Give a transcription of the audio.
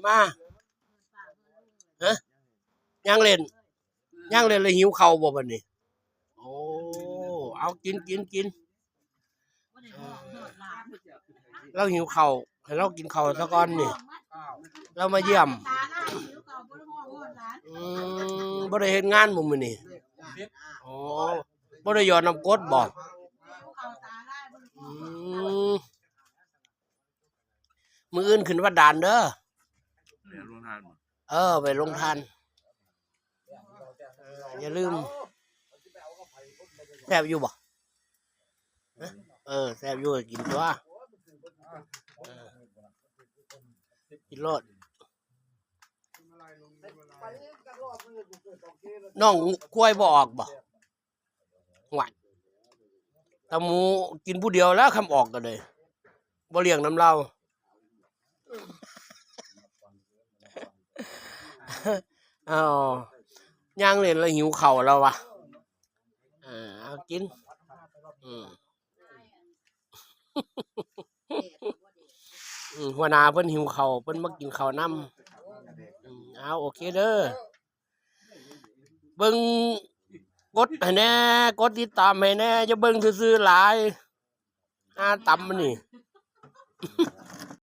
ມາ ຮະ ຍ່າງເລ່ນ ຍ່າງເລ່ນແລ້ວຫິວເຂົ້າບໍ່ບັດນີ້? ໂອ້ ເອົາ ກິນ ກິນ ກິນ. ລາວຫິວເຂົ້າ ໃຫ້ລາວກິນເຂົ້າຊະກ່ອນນີ້ ລາວມາຢ້ຽມ. ອືມ ບໍ່ໄດ້ເຮັດງານບໍ່ມື້ນີ້? ໂອ້ ບໍ່ໄດ້ຢອດນ້ຳກົດບໍ່? ອືມ ມື້ອື່ນຂຶ້ນວັດດານເດີ. ໄປໂຮງທານບໍ່? ເອີ ໄປໂຮງທານ. ຢ່າລືມ. ແຊບຢູ່ບໍ່? ເອີ ແຊບຢູ່ ກິນຕົວະ ເອີ ກິນໂລດ. ນ້ອງຄວາຍບໍ່ອອກບໍ່? ຫວາຍ ຕາໝູກິນຜູ້ດຽວແລ້ວ ຄຳອອກກໍເລີຍ ບໍ່ລ້ຽງນຳລາວ. ເອົາ ຍ່າງເລ່ນແລ້ວຫິວເຂົ້າແລ້ວວະ. ເອີ ເອົາກິນ ອືມ ອືມ ຫົວໜ້າເພິ່ນຫິວເຂົ້າ ເພິ່ນມາກິນເຂົ້ານຳ. ອືມ ເອົາ ໂອເຄເດີ ເບິ່ງ ກົດໃຫ້ແດ່ ກົດຕິດຕາມໃຫ້ແດ່ ຢ່າເບິ່ງຊື່ໆຫຼາຍ. ຫາຕຳມັນນີ້